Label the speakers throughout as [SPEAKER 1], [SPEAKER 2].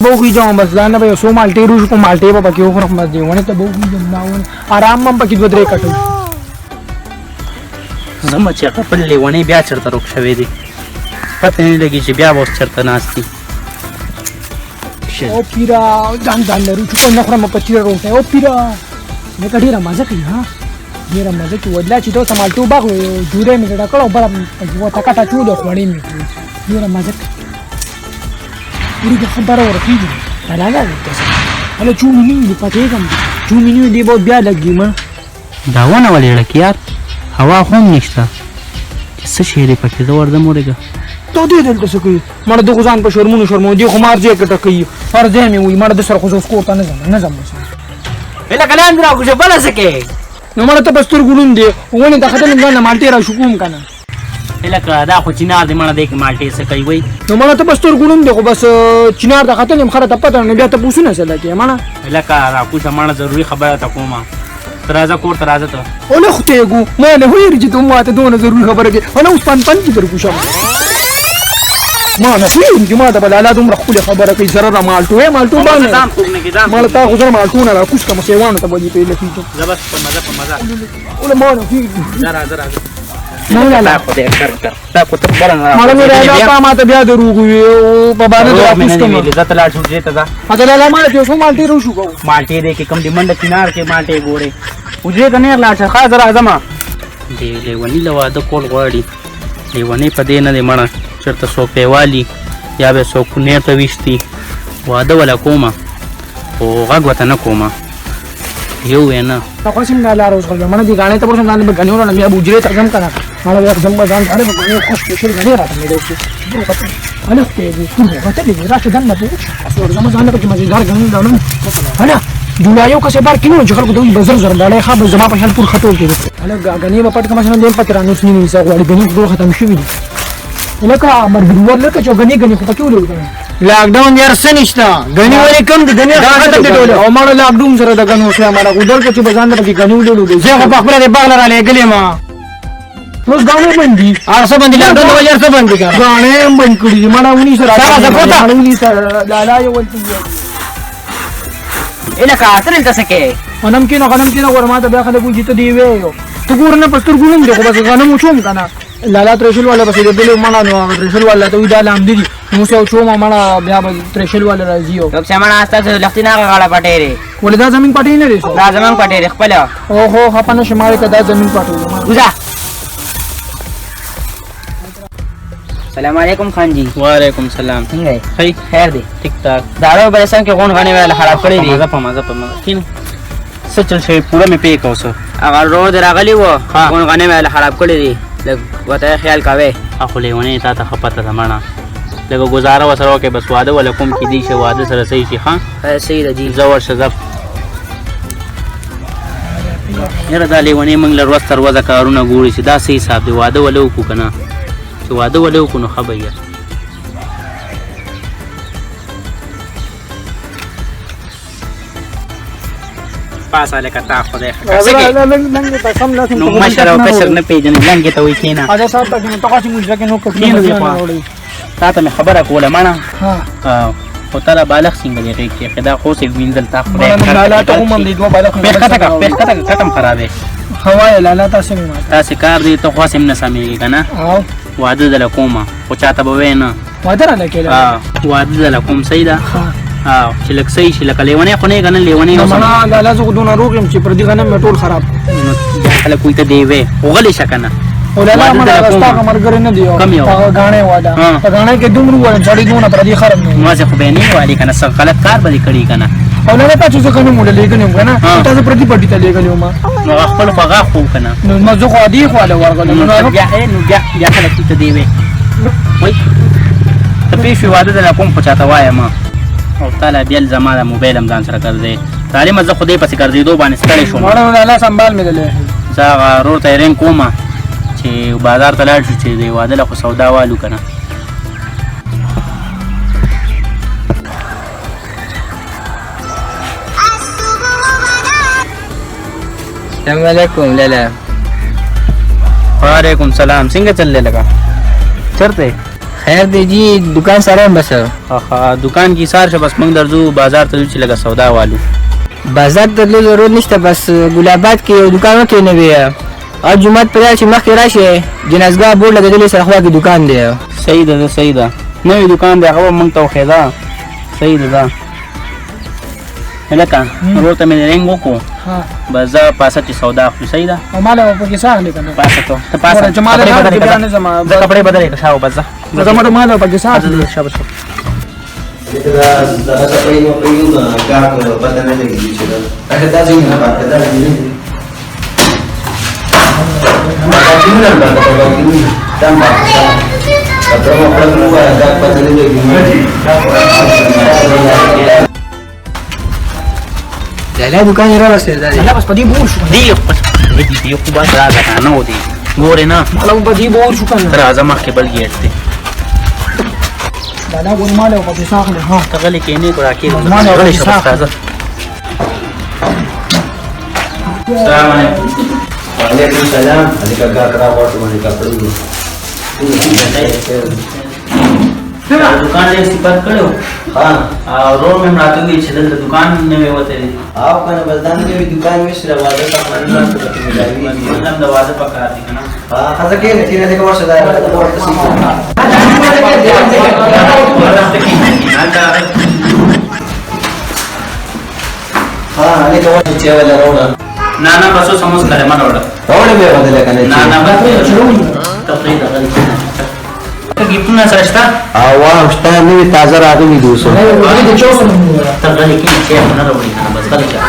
[SPEAKER 1] به وخیژم، بس ځان نه به یو څو مالټې روژ کوم، مالټې به پکې وخورم، بس دې ونې ته به وخیژم. دا ونه ارام به هم پکې دوه درې کټو.
[SPEAKER 2] ځمه چې هغه بل لیونی بیا چېرته روک شوی دی، پته نه لګي چې بیا به اوس چېرته ناست دي.
[SPEAKER 1] او پیرا، ځان ځان لرو چې نه خورم په تیره روټه. او پیرا، لکه ډېره مزه کوي. ها، ډېره مزه کوي. ودلا چې دا مالټو باغ جوړې مې ډکړ او بله پکې وته کټه چولې خوړې مې کړې. ډېره مزه کوي. ورته خبره ورخېږي. لا لا، هله چو مې نه پاتېږم، چو مې نه دی به بیا لګي ما.
[SPEAKER 2] دا ونه ولې ړکې یار؟ هوا خو هم نشته چې څه شی دی پکې. زه ورځم ورېږه.
[SPEAKER 1] ته دې دلته څه کوي مړه؟ د خو ځان په شرمونو شرمو دی، خو مار ځای کې ټکوي، هر ځای مې وایي. مړه، د سره خو زه اوس کور ته نه ځم، نه ځم اوس.
[SPEAKER 2] لکه لاندې راکوشه، بله څه کوې؟
[SPEAKER 1] نو مړه، ته په سترګو ړوند دی، ونې ته ختم، ځان له مالټې را شکوم که نه.
[SPEAKER 2] لکه دا خو چینار دی مړه، دی کې مالټې څه کوي وایي؟
[SPEAKER 1] نو مړه، ته په سترګو ړوند دی، خو بس چینار ته ختل یم، خره ته پته، نو بیا تپوسونه څه لګې مړه؟
[SPEAKER 2] لکه راکوشه مړه، ضروري خبره ته کومه، ته راځه کور ته، راځه ته.
[SPEAKER 1] وله خدایګو، ما نه ویل چې ته ماته دونه ضروري خبره کوې. وله اوس پن پن کې در کوشم. ما نه ویل چې ما ته به لالا دومره ښکلې خبره کوي. زره را مالټو یې مالټو باندې
[SPEAKER 2] ځان خوږ نه کړې، ځان.
[SPEAKER 1] مړه، تا خو زره مالټونه را کوز کړه، سیوانو ته به دې پرې لکېږم.
[SPEAKER 2] زه بس په مزه، په مزه.
[SPEAKER 1] وله ما نه ویل.
[SPEAKER 2] ځه، راځه، راځه.
[SPEAKER 1] نه لالا.
[SPEAKER 2] تا خدای کر کر، تا خو ته بله نه.
[SPEAKER 1] مړه مې لالا، تا ما ته بیا دروغ وویې او په باندې
[SPEAKER 2] دروغ
[SPEAKER 1] را
[SPEAKER 2] مې
[SPEAKER 1] کوز
[SPEAKER 2] نه دي
[SPEAKER 1] کړم.
[SPEAKER 2] ویلي. ځه ته لاړ شو، حجرې ته ځه.
[SPEAKER 1] اته لالا، ما ته یو څو مالټې روشو کوو.
[SPEAKER 2] مالټې دی کې کوم دې منډه چینار کې مالټې ګورې، حجرې ته نېغ لاړ شه. ښه، زه راځم. د لیوني له واده کول غواړي، لیونی په دې نه دی مړه چېرته څوک پیوالي یا به څوک نېر ته ویشتي. واده وله کومه، خو غږ ورته نه کومه، یو وی نه.
[SPEAKER 1] خو سم نه لار اوس غل مړه، دې غاڼې ته ورسم، ځان به غنیو نه بیا حجرې ته ځم که نه. مړه، بیا ځم به ځان سره به غنیو خوش شل غنې راته مې دوی هله خدای دې غتلې دې راشه دننه په وچ ورځم، ځان له پکې مزېدار غني لړم. هله جوړا یو کسې بار کینو چې خلکو ته وایي به زر زر ډالۍ ښه به زما په شان پور خټول کېږي. هله غنې به پټ کړم، مثلا دیم پکې رانوس نه نیسه غواړي، غني ټول ختم شوي دي. لکه مرګري ور لکه چې غني غني خو پکې ولې.
[SPEAKER 3] لاک ډاون یار څه نشته، غني ولې کم دي، غني ختم دي ټول.
[SPEAKER 1] او مړه، لاک ډاون سره د غنو شوی مړه، خو درکه چې به ځان ته پکې غني ولولو.
[SPEAKER 3] زه خو په خپله د باغ له رالیږلی ما.
[SPEAKER 1] اوس غاڼې بندي.
[SPEAKER 3] هر څه بندي، لاک ډاون د وجې هر څه بندي که
[SPEAKER 1] غاڼې هم بند کړي دي مړه. ونی سره
[SPEAKER 3] سره زه کوته.
[SPEAKER 1] مړه ونی سره لالا یې ولتي.
[SPEAKER 4] لکه ته دلته څه کوې؟
[SPEAKER 1] غنم کینو، غنم کینو. ګوره، ما ته بیا خلک وایي چې ته دی وی یو، ته ګوره نه په سترګو ړوند دی، خو بس غنم وچوم که نه. لالا ترشل والا پسې دی بلې مړه، نو هغه ترشل والا ته وایي دا لامدي دي، نو اوس یې وچومه مړه، بیا به ترشل والا راځي. او
[SPEAKER 4] څوک چې مړه، ستاسو لښتي نه هغه غاړه پټی دی.
[SPEAKER 1] ولې دا زمین پټی نه دی؟
[SPEAKER 4] دا زمونږ پټی دی خپله.
[SPEAKER 1] اوهو، خفه نه شې ماړې که دا زمین پټی دی.
[SPEAKER 4] وځه. سلام علیکم خان جی.
[SPEAKER 2] وعلیکم سلام.
[SPEAKER 4] څنګه یې؟
[SPEAKER 2] ښه.
[SPEAKER 4] خیر دی؟
[SPEAKER 2] ټیک ټاک.
[SPEAKER 4] داړو بلسان کې غون غنې ویل خراب کړی
[SPEAKER 2] په
[SPEAKER 4] دی.
[SPEAKER 2] مزه، په مزه، په مزه. کښېنه. څه چل شوی؟ پوره مې پې کو څه.
[SPEAKER 4] هغه رود راغلی و،
[SPEAKER 2] ها.
[SPEAKER 4] غون غنې ویل خراب کړی دی، لږ ورته خیال کوې.
[SPEAKER 2] خو لیونی، تا ته ښه پته ده مړه، لږه ګزاره ورسره وکړې، بس واده وله کوم، کېدی شي واده سره صحیح شي. ښه.
[SPEAKER 4] صحیح ده جي.
[SPEAKER 2] ځه ورشه ځه. یاره، دا لیونی موږ له ورځ تر ورځه کارونه ګوري چې دا څه حساب دی. واده وله وکړو که نه؟ چې واده وله وکړو نو ښه به وي. پاسه لکه تا خدای ښه کړه. څه کوې؟ نو مشر او کشر نه پېژنې، لنګې ته وایي کښېنه.
[SPEAKER 1] اجا صاحب، پکې نو تاسو موږ کې نو
[SPEAKER 2] کښېنه دې خوا. تا ته مې خبره کوله مړه.
[SPEAKER 1] ها.
[SPEAKER 2] خو ته لا بالغ څنګه دی غېږ کې دا خو اوس یې وینځل تا خدای
[SPEAKER 1] مړه، نو لالا ته هم دې دوه بالغ.
[SPEAKER 2] پې ښکته کړه، پې ښکته کړه، کټم خرابې.
[SPEAKER 1] هوا لالا، تاسو مې ماته
[SPEAKER 2] تاسې کار دی، ته خو هسې هم نه سمېږې که نه.
[SPEAKER 1] او
[SPEAKER 2] واده دله کومه، خو چاته به وایې نه.
[SPEAKER 1] واده را لکې لالا؟
[SPEAKER 2] واده دله کوم، صحیح ده؟
[SPEAKER 1] ها.
[SPEAKER 2] چې لږ صحیح شي، لکه لیونی خو نه یې که نه؟ لیونی
[SPEAKER 1] نو
[SPEAKER 2] اوسه.
[SPEAKER 1] مړه لالا، زه خو دونه روغ یم چې پر دې غنم مې ټول خراب.
[SPEAKER 2] نو بیا خلک وایي ته دی وې، خو غلی شه که نه.
[SPEAKER 1] او لالا،
[SPEAKER 2] واده
[SPEAKER 1] مړه
[SPEAKER 2] دله
[SPEAKER 1] ستا
[SPEAKER 2] کومه.
[SPEAKER 1] ملګری نه دی؟
[SPEAKER 2] کوم یو؟
[SPEAKER 1] هغه غاڼې واده.
[SPEAKER 2] ها.
[SPEAKER 1] په غاڼې کې دومره وویل سړی دونه پر دې خرم نه.
[SPEAKER 2] نو هسې خو به یې نه والي که نه، څه غلط کار به دې کړي که نه؟
[SPEAKER 1] او لالا، تا چې زه غنم ولې لېږلی وم که نه،
[SPEAKER 2] ها.
[SPEAKER 1] تا زه پردي پټي ته لېږلی وم.
[SPEAKER 2] نو هغه خپل خو هغه خو که نه.
[SPEAKER 1] نو ما زه خو عادي خواله ورغلم.
[SPEAKER 2] نو
[SPEAKER 1] نو هغه
[SPEAKER 2] بیا نو بیا بیا خلک ته دی وې وای ته پېښ شوې. واده دله کوم، خو چاته وایم او تا لا بیا زما د موبایل هم ځان سره ګرځې. ظالمه، زه خو دې پسې ګرځېدو باندې ستړی شوم.
[SPEAKER 1] مړه لالا، سنبال مې دلې.
[SPEAKER 2] زه هغه ورور ته یې رنګ کوم چې بازار ته لاړ شو، چې د واده له خو سودا والو که نه.
[SPEAKER 4] السلام علیکم لالا.
[SPEAKER 2] وعلیکم سلام. څنګه چل دی؟ لکه چرته؟
[SPEAKER 4] خیر دی جی، دکان سره یم بس.
[SPEAKER 2] ښه، دکان کې سار شه، بس موږ درځو بازار ته ځو چې لږه سودا والو.
[SPEAKER 4] بازار ته تلو ضرورت نشته، بس ګلاباد کې یو دکان وکړې نوی، او جومات پر چې مخکې راشې جنازګاه بورډ لګېدلی سره خوا کې دکان دی.
[SPEAKER 2] صحیح ده، صحیح ده، نوی دکان دی، هغه به موږ ته وښیده. صحیح ده. ده هلکه ورور ته مې رنګ وکړو، بس زه پاسه چې سودا اخلو. صحیح ده.
[SPEAKER 1] او ماله به پکې څه اخلې که نه؟
[SPEAKER 2] پاسه ته ته پاسه.
[SPEAKER 1] ګوره چې ماله
[SPEAKER 2] کپړې
[SPEAKER 1] دا
[SPEAKER 2] بدلې
[SPEAKER 1] بیا
[SPEAKER 2] کړه.
[SPEAKER 1] نه ځم.
[SPEAKER 2] زه کپړې بدلې کړه، شاو بس ځه.
[SPEAKER 1] زه ماله به پکې څه اخلې؟
[SPEAKER 2] شابه شابه.
[SPEAKER 3] دا دغه څه یو په یو کار پته نه لګي چې دا دا ځینې نه پاتې، دا ځینې باکیونه باکیونه دا پاتې، دا په خپل دا پته نه لګي.
[SPEAKER 4] لالا دکان یې راوستی دا دی.
[SPEAKER 1] لا بس په دې بور شو.
[SPEAKER 2] دی بس دې دی خو بس راځه که نه ودی ګورې نه.
[SPEAKER 1] ماله په دې بور شو که نه؟
[SPEAKER 2] ته راځه مخکې بل ګیټ دی.
[SPEAKER 1] لالا ګورې ماله به پکې څه اخلې؟ ها.
[SPEAKER 2] ته غلی کښېنې که راکېږه؟
[SPEAKER 1] ماله به
[SPEAKER 2] غلی
[SPEAKER 1] پکې
[SPEAKER 2] شه
[SPEAKER 1] څه
[SPEAKER 2] بس
[SPEAKER 1] اخلې؟
[SPEAKER 2] راځه. السلام علیکم.
[SPEAKER 3] وعلیکم السلام. هلکه ګاک راغواړم باندې کپړې.
[SPEAKER 2] دکان ډېر صفت کړو.
[SPEAKER 3] ها.
[SPEAKER 2] او ورور مې هم راته وویل چې دلته دکان نوی وتی دی.
[SPEAKER 3] او که نه، بس دا نوې دکان وي چې د واده سامانونه راته پکې ملاویږي.
[SPEAKER 2] موږ هم د واده په کار دی که نه؟
[SPEAKER 3] ها، ښځه کښېنه کښېنه، لږه ورشه دا ورته سي. ها، هلکه ورشه چې وله راوړه.
[SPEAKER 2] نه نه، بس اوس هم اوس کړی مه راوړه.
[SPEAKER 3] راوړې به یې بدله که نه؟
[SPEAKER 2] نه نه، بس ته پرېږده، غلی کښېنه. ګیفټونه سره شته؟
[SPEAKER 3] او واه، شته، نوي تازه راغلي دي اوس.
[SPEAKER 2] ته غلی کښېنه، چای خو نه راوړي که نه؟ بس غلی شه.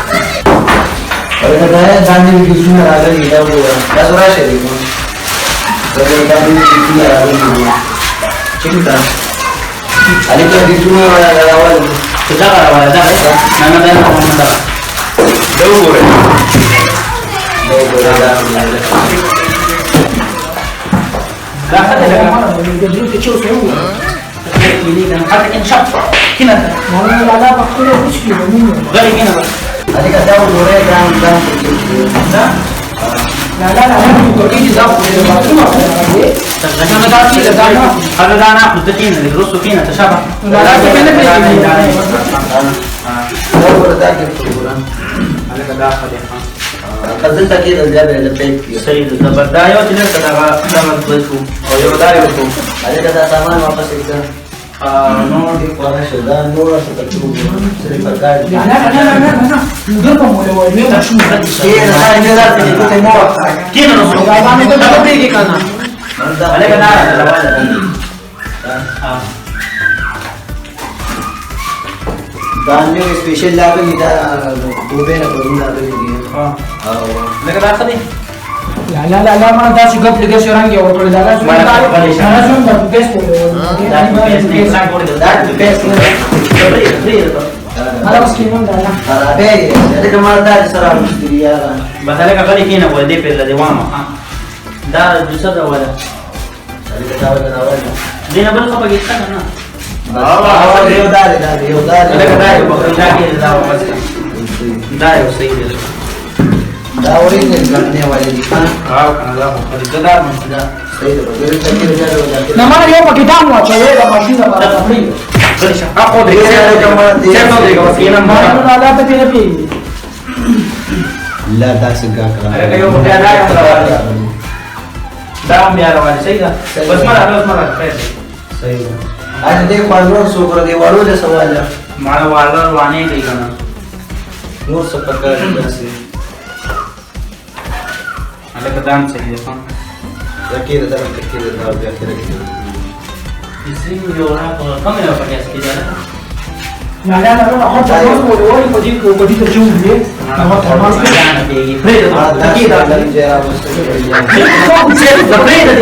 [SPEAKER 3] ولکه دا دا نوي ګیفټونه راغلي، دا وګوره، تاسو راشه دی. دا دا نوي ګیفټونه راغلي دي، چېرته هلکه ګیفټونه راوړل؟
[SPEAKER 2] ته دغه راوړه، دغه. نه نه، دا نه کوم، دغه.
[SPEAKER 3] دا وګوره، دا وګوره، دا
[SPEAKER 2] دا ښه دی لکه. کښېنې که نه؟ هلته کښېنه، شه کښېنه.
[SPEAKER 1] لالا په خپله وڅکي.
[SPEAKER 2] غلی کښېنه بس.
[SPEAKER 3] هلکه دا وګوره، دا دا.
[SPEAKER 2] دا
[SPEAKER 1] لالا لالا په دې دا خو دې
[SPEAKER 2] هذا دا نه خو ته کښېنه، لږ وروسته کښېنه ته، شابه.
[SPEAKER 1] لالا ته نه پرېږدي.
[SPEAKER 3] دا وګوره، دا ګیفټ وګوره.
[SPEAKER 2] هلکه دا ښه دی، ښه.
[SPEAKER 3] دلته کې د بیا به پیک کړي.
[SPEAKER 2] صحیح ده، زبر. دا یو چې لږ دغه دغه بل او یو دا یو کو.
[SPEAKER 3] هلکه دا سامان واپس کړه.
[SPEAKER 2] نور
[SPEAKER 3] دې خواره شه، دا نور څه پکې وګوره، څه دې پکار دي.
[SPEAKER 1] لا لا لا لا لا، نو په مولا وایي ماشوم.
[SPEAKER 3] کښېنه، دا نه راته دې ګوتې مه وهه.
[SPEAKER 2] کښېنه نو.
[SPEAKER 1] لالا مې ته نه پرېږدي که نه؟
[SPEAKER 2] هلکه دا راواله.
[SPEAKER 3] دا نوې سپیشل راغلي، دا دوبۍ نه پرون راغلي دي. او
[SPEAKER 2] لکه دا ښه دی.
[SPEAKER 1] لا لا لا لا، ما داسې ګپ لګې شو، رنګ یې ورکړ. لالا
[SPEAKER 2] غلی شه.
[SPEAKER 1] لالا څوم دا پیس
[SPEAKER 2] دا پیس نه انسان ګوري.
[SPEAKER 3] دا پیس نه.
[SPEAKER 2] پرېږده پرېږده.
[SPEAKER 1] هغه اوس کې نن لالا
[SPEAKER 3] خرابې دي لکه ما دا سره راوستي دي یاره.
[SPEAKER 2] بس هلکه غلی کښېنه، ګوره دې پرېږده، دې وامه. دا دوسر راواله.
[SPEAKER 3] هلکه دا ولې راوړل؟
[SPEAKER 2] دې نه بل ښه پکې شته که نه؟
[SPEAKER 3] او یو دا دی، دا دی، یو دا دی.
[SPEAKER 2] لکه دا یو پکې دا کې دا واپس کړه. دا یو صحیح دی لکه.
[SPEAKER 3] دا اورېجنل ګڼنې والے دي.
[SPEAKER 2] ها که نه، دا خو ښه دی، زه دا منم دا.
[SPEAKER 3] صحیح ده، په دې ته کې بیا دا.
[SPEAKER 1] نه، ما یو پکې دام واچوي دا ماشوم لپاره کپړې.
[SPEAKER 2] غلی شه، ها خو درې چېرته ودرېږه، بس کښېنه.
[SPEAKER 1] ما لالا ته پرې نه پرېږدي.
[SPEAKER 3] لا داسې ګاک
[SPEAKER 2] هلکه یو بیا دا هم راواله، دا هم بیا راواله. صحیح ده، بس مه راځه، بس مه راځه، خیر دی.
[SPEAKER 3] صحیح ده. اته دې خو نور څوک دی وړو له سواله.
[SPEAKER 2] ماړه واله روانې کوي که نه؟
[SPEAKER 3] نور څه پکار دي داسې؟
[SPEAKER 2] هلکه دا هم صحیح دی، ښه.
[SPEAKER 3] دا کېده، دا کېده، دا بیا کېده.
[SPEAKER 2] سیم یو را په کوم یو پکې کې دی هلکه؟
[SPEAKER 1] لا لا لا لا، خو ته اوس وایي په دې په دې ته چې وې هغه ترماز.
[SPEAKER 2] نه پیږي، پرېږده ته، کېده. پرېږده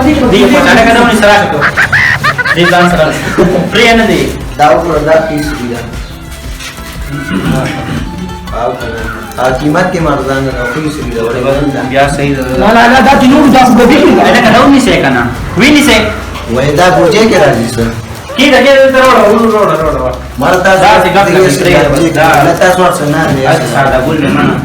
[SPEAKER 2] دې دې په هلکه دا ونیسه، راشه ته. دې ځان سره پرې نه دی.
[SPEAKER 3] دا وګوره، دا پیس دی دا. او کنه قیمت کې مرزان نه خو یې سړي دا وړي.
[SPEAKER 2] بیا صحیح ده.
[SPEAKER 1] لا لا لا، دا چې نور دا خو به دي.
[SPEAKER 2] هلکه دا ونیسې که نه وینیسې؟
[SPEAKER 3] وای دا بوجه کې راځي سر.
[SPEAKER 2] کېده کېده، ته راوړه، راوړه راوړه.
[SPEAKER 3] مړه تاسو
[SPEAKER 2] داسې ګپ لګوي، پرېږده بس، دا
[SPEAKER 3] نه تاسو ورسره نه دی.
[SPEAKER 2] هسې ساده ګل دی منه.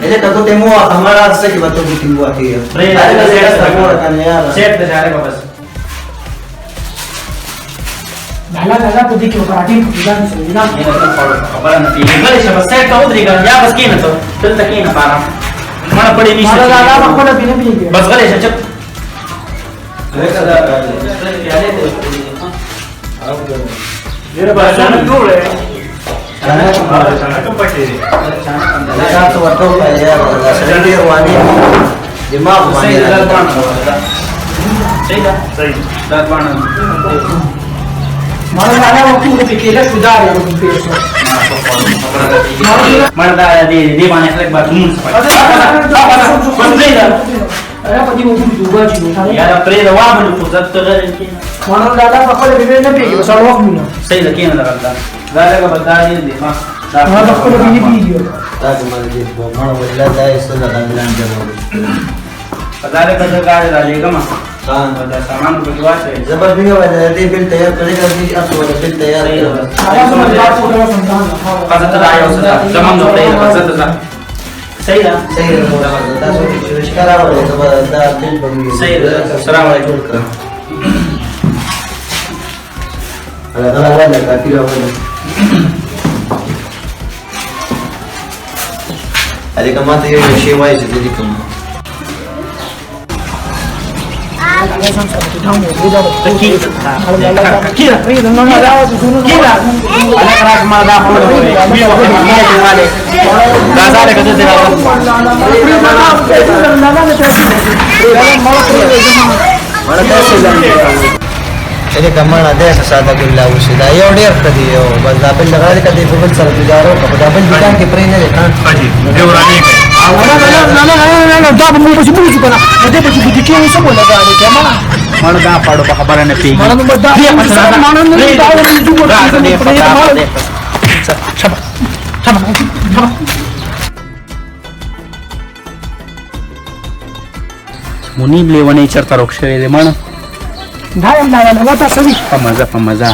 [SPEAKER 3] هلکه ګوتې مو وهه، مړه هر څه کې به ته ګوتې ووهې.
[SPEAKER 2] پرېږده.
[SPEAKER 3] هلکه سیټ ته ګوره که نه یاره.
[SPEAKER 2] سیټ ته هلکه بس.
[SPEAKER 1] لالا لالا په دې کې پراټې په ځان سره نه
[SPEAKER 2] خبره نه پیږي. غلی شه بس، سایډ ته ودرېږه، یا بس کښېنه ته دلته کښېنه په آرام. مړه پړې نشته.
[SPEAKER 1] مړه لالا په خپله پې نه پیږي.
[SPEAKER 2] بس غلی شه، چپ.
[SPEAKER 3] تاسو ورته ووایه یار، دا سړی ډېر واني دماغ باندې.
[SPEAKER 2] صحیح ده، صحیح دا دواړه.
[SPEAKER 1] مړه لالا وکړو په کېله شو دا یو پیسو.
[SPEAKER 2] مړه دا دې باندې خلک به مونږ څه بس پرېږده.
[SPEAKER 1] په دې وګورو دوبه چې
[SPEAKER 2] یاره پرېږده، وابلو خو زه ته غلی کښېنه.
[SPEAKER 1] مړه لالا په خپله پې نه پیږي، بس هغه وخت مونږ.
[SPEAKER 2] صحیح ده، کښېنه دغلته. دا لږه به دا ډېر دی. ها
[SPEAKER 1] هغه په خپله پې نه پیږي.
[SPEAKER 3] دا چې مړه دې مړه والله دا یې څه لغلان جوړ.
[SPEAKER 2] دا لږه زه ګاډی رالیږم.
[SPEAKER 3] ها
[SPEAKER 2] دا سامان پکې واچوې.
[SPEAKER 3] زبر بیا وایي دې بل تیار کړی، دا دې اصل ولا بل تیار کړی.
[SPEAKER 2] ښځه ته دا یو څه ده، زمونږ پرېږده، بس ته ځه. صحیح ده،
[SPEAKER 3] صحیح ده. تاسو چې رشکا راوړې، زه به دا بل به
[SPEAKER 2] صحیح ده. السلام علیکم.
[SPEAKER 3] جوړ کړم. هغه راوړه، کافي راوړه. هلکه ما ته یو شی وایي چې زه لیکم. هلکه مړه دی څه ساده ګل اوسې. دا یو ډېر ښه دی، یو بس. دا بل دغه دی، که دی په بل سره ګزاره وکړه، خو دا بل دوکان کې پرې نه دی.
[SPEAKER 1] دا به موږ پسې بوځو که نه؟ دې پسې بودیجې اوس هم ولګولې که مړه.
[SPEAKER 2] مړه دا پاړو په خبره نه پیږي.
[SPEAKER 1] مړه نو دا مړه نو دا شبه شبه شبه.
[SPEAKER 2] منیب لیونی چېرته روک شوی دی مړه؟
[SPEAKER 1] دا یم لالا لالا، تاسو
[SPEAKER 2] په مزه په مزه.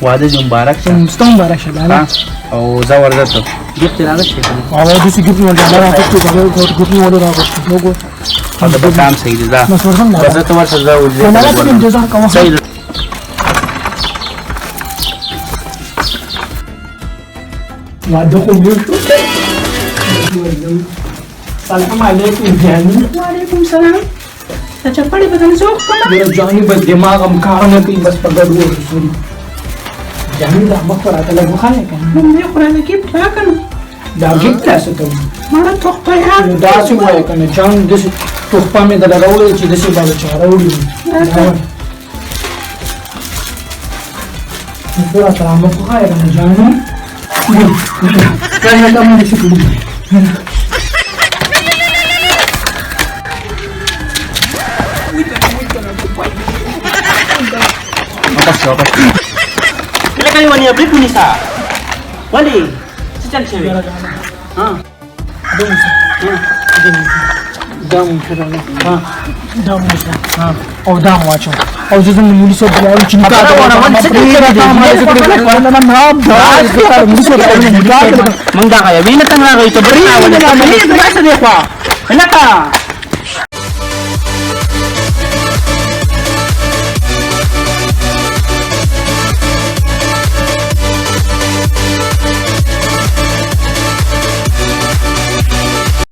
[SPEAKER 2] واده دې مبارک شه.
[SPEAKER 1] ستا مبارک شه لالا.
[SPEAKER 2] او زه ورځه، ته ګفت یې راغوښتی که نه؟
[SPEAKER 1] او داسې ګفت مې ورته راغوښتی، ګفت مې ولې راغوښتی؟ وګوره
[SPEAKER 2] او د کام صحیح دی. ځه
[SPEAKER 1] بس ورځم لالا.
[SPEAKER 2] بس ته ورشه، ځه.
[SPEAKER 1] لالا ته انتظار کوه.
[SPEAKER 2] صحیح ده.
[SPEAKER 1] واده خو مې وشو. سلام علیکم جاني.
[SPEAKER 5] وعلیکم سلام. د چپړې بدل ذوق کومه
[SPEAKER 1] یاره جاني، بس دماغ هم کار نه کوي، بس په ګډ وډ شو جاني. دا مخ راته لږ وښایه که نه.
[SPEAKER 5] لومړی خو راته ګفټ راکړه نو.
[SPEAKER 1] دا ګفټ لا څه کوي؟
[SPEAKER 5] مړه تحفه یار.
[SPEAKER 1] نو داسې ووایه که نه جان، داسې تحفه مې درله راوړې چې داسې به چا راوړي وي. نو ته راته مخ وښایه که نه جاني. دا مې څه کړي؟
[SPEAKER 2] واپس واپس لکه لیونی بریک ونیسه. ولې څه چل شوی؟ ها
[SPEAKER 1] دا مو ها دا مو او دا مو واچو، او زه زموږ مولوي صاحب ولاړو چې نکاح
[SPEAKER 2] خبره وره، ولې څه کوې؟ مونږ دغه یوې نه تنګ راغی، ته بل راولې، ته دی خوا لکه